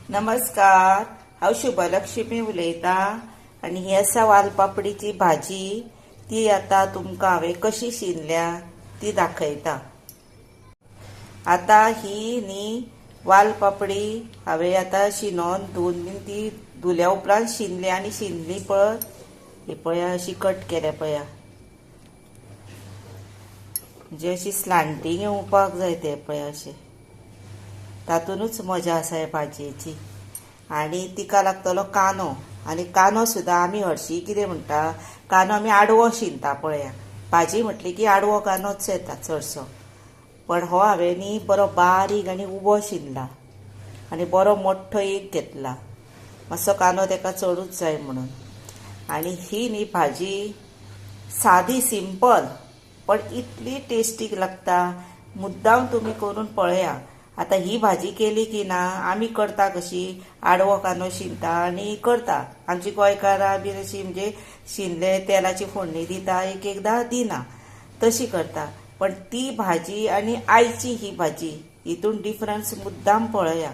नमस्कार, हांव शुभलक्ष्मी उलयतां आनी ही आसा वालपापडीची भाजी. ती आतां तुमकां हांवें कशी शिनल्या ती दाखयता. आतां ही न्ही वालपापडी हांवें आतां शिनोन धुवन बीन ती धुल्या उपरांत शिनली आनी शिनली पळय ही पळया अशी कट केल्या पळया, म्हणजे अशी स्लांटींग येवपाक जाय ते पळया अशें, तातूंतच मजा आसा हे भाजयेची. आनी तिका लागतलो कांदो, आनी कांदो सुद्दां आमी हरशीं कितें म्हणटा, कांदो आमी आडवो शिनता पळया. भाजी म्हटली की आडवो कांदोच येता चडसो, पण हो हांवें न्ही बरो बारीक आनी उबो शिनला आनी बरो मोठो एक घेतला, मातसो कांदो ताका चडूच जाय म्हणून. आनी ही न्ही भाजी सादी सिंपल पण इतली टेस्टीक लागता, मुद्दाम तुमी करून पळया. आतां ही भाजी केली की ना, आमी करता कशी आडवो कांदो शिनता आनी करता. आमची गोंयकारां बीन अशी म्हणजे शिनले तेलाची फोडणी दिता, एक एकदां दिना, तशी करता. पण ती भाजी आनी आयची ही भाजी हितून डिफरन्स मुद्दाम पळया,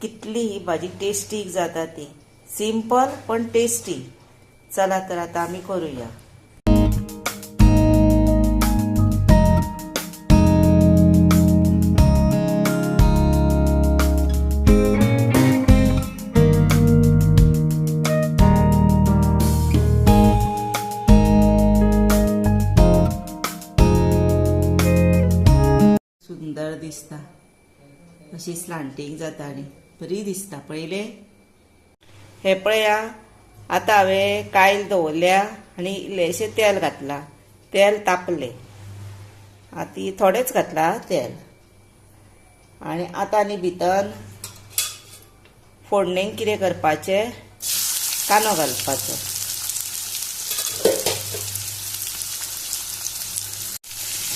कितली ही भाजी टेस्टीक जाता ती. सिंपल पण टेस्टी. चला तर आतां आमी करूया. सुंदर दिसता, अशी स्लांटींग जाता आनी बरी दिसता. पळयले हे पळया, आतां हांवें कायल दवरल्या आनी इल्लेशें तेल घातलां. तेल तापलें, आतां थोडेंच घातलां तेल. आनी आतां आनी भितर फोडणेक कितें करपाचें, कांदो घालपाचो.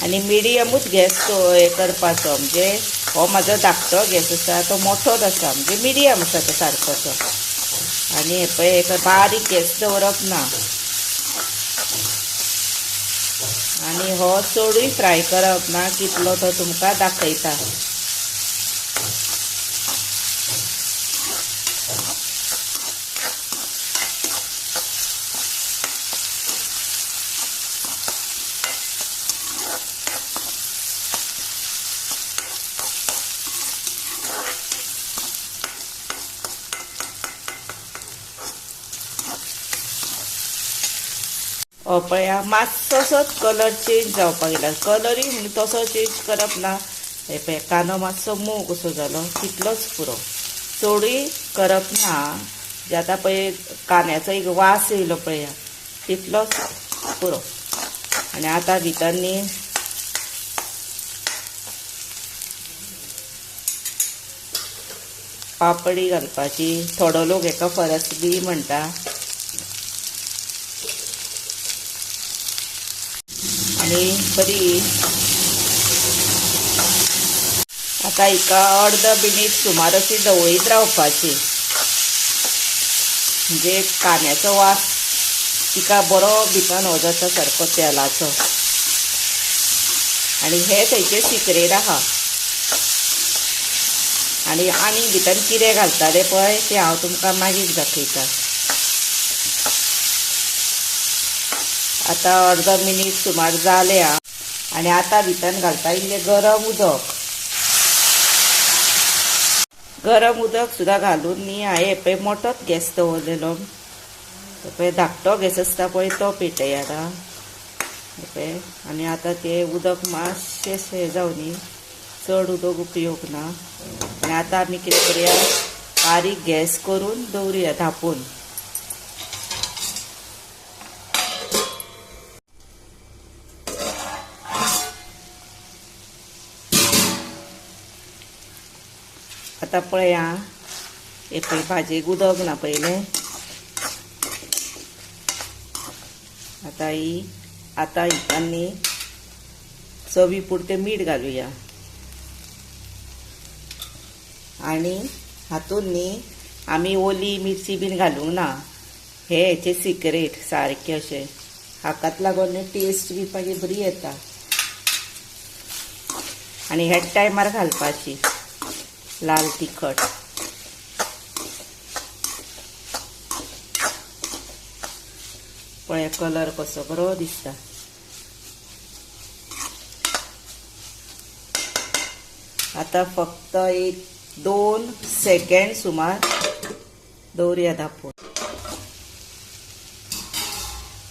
आनी मिडियमूच गॅस हे करपाचो, म्हणजे हो म्हाजो धाकटो गॅस आसा तो मोठोच आसा, म्हणजे मिडियम आसा तो सारकोसो. आनी हे पळय एक बारीक गॅस दवरप ना, आनी हो चडूय फ्राय करप ना, कितलो तो तुमकां दाखयता. पळया मातसोसोच कलर चेंज जावपाक येयला, कलरूय म्हणजे तसो चेंज करप ना. हे पळय कांदो मातसो मोव कसो जालो तितलोच पुरो, चडूय करप ना. जे आतां पळय कांद्याचो एक वास येयलो पळया, तितलोच पुरो. आनी आतां भितर न्ही पापडी घालपाची. थोडो लोक हेका फरस बी म्हणटा. आनी बरी आतां हिका अर्द मिनीट सुमार अशी ढवळीत रावपाची, म्हणजे कांद्याचो वास तिका बरो भितर हो जाता सारको तेलाचो. आनी हे थंयचे सिक्रेट आहा. आनी आनी भितर कितें घालताले पळय तें हांव तुमकां मागीर दाखयता. आतां अर्द मिनीट सुमार जालें. आनी आतां भितर घालता इल्लें गरम उदक. गरम उदक सुद्दां घालून न्ही हांवें पळय मोठोच गॅस दवरलेलो, पळय धाकटो गॅस आसता पळय तो पेटया आतां पळय. आनी आतां तें उदक मातशें हें जावं न्ही, चड उदक उपयोग ना. आनी आतां आमी कितें करुया, बारीक गॅस करून दवरुया धांपून. आतां पळया हे पळय भाजयेक उदक ना पयलें. आतां ही आतां हिका न्ही चवी पुरतें मीठ घालुया. आनी हातून न्ही आमी ओली मिरची बीन घालूंक ना, हे हेचें सिक्रेट सारकें अशें. हाकाच लागून न्ही टेस्ट बी मागीर बरी येता. आनी ह्याच टायमार घालपाची लाल तिखट. पळय कलर कसो बरो दिसता. आता फक्त 1-2 सेकंड सुमार दवरुया धापून.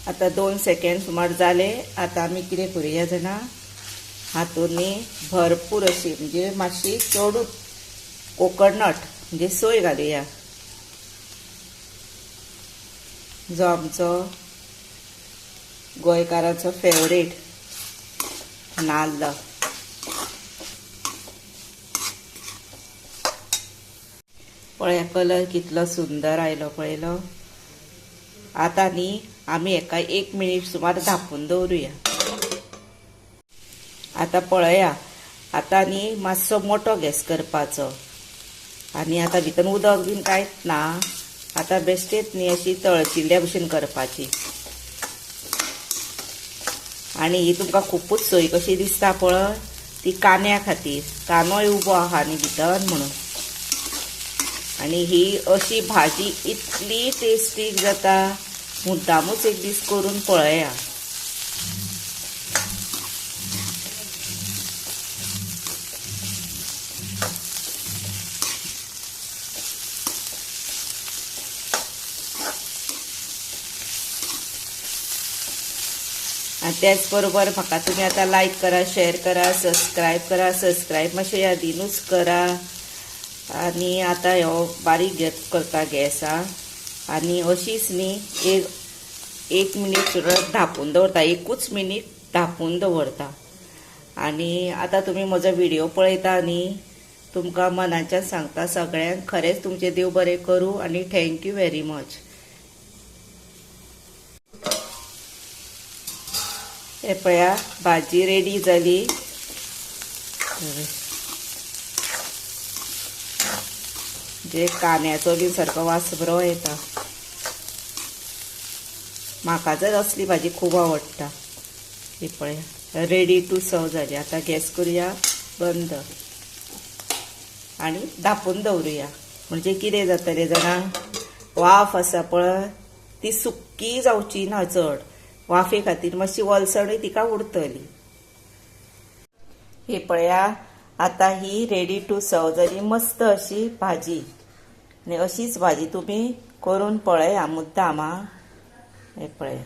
आता 2 सेकंड सुमार जाले. आता आमी कितें करुया जाणा, हातून भरपूर अशी म्हणजे मातशी चडूच कोकोनट म्हणजे सोय घालुया, जो आमचो गोंयकारांचो फेवरेट नाल्ल. पळय कलर कितलो सुंदर आयलो पळयलो. आता न्ही आमी हेका 1 मिनीट सुमार धापून दवरुया. आता पळया आता न्ही मातसो मोठो गॅस करपाचो आनी आता भितर उदक बीन कांयच ना. आता बेश्टेच न्ही अशी तळशिल्ल्या भशेन करपाची. आनी ही तुमकां खुपूच सोय कशी दिसता पळय, ती कांद्या खातीर, कांदोय उबो आहा न्ही भितर म्हणून. आनी ही अशी भाजी इतली टेस्टी जाता, मुद्दामूच एक दीस करून पळया. आनी त्याच बरोबर म्हाका तुमी आतां लायक करा, शेअर करा, सबस्क्रायब करा. सबस्क्रायब मातशें यादीनूच करा. आनी आतां ह्यो बारीक गॅस करता गॅस आनी अशीच न्ही 1 मिनीट सुद्दां धापून दवरता, 1 मिनीट धापून दवरता. आनी आतां तुमी म्हजो व्हिडियो पळयता न्ही, तुमकां मनाच्यान सांगता सगळ्यांक खरेंच तुमचें देव बरें करूं आनी thank you very much. हे पळया भाजी रेडी जाली. जे कांद्याचो बी सारको वास बरो येता. म्हाका जर असली भाजी खूब आवडटा. ही पळया रेडी टू सर्व जाली. आतां गॅस करुया बंद आनी धापून दवरुया. म्हणजे कितें जातलें जाणा, वाफ आसा पळय ती सुक्की जावची ना चड, वाफे खातीर मातशी वलसणूय तिका उरतली. ही पळया आता ही रेडी टू सर्व जाली मस्त अशी भाजी. आनी अशीच भाजी तुमी करून पळया मुद्दाम. हे पळया.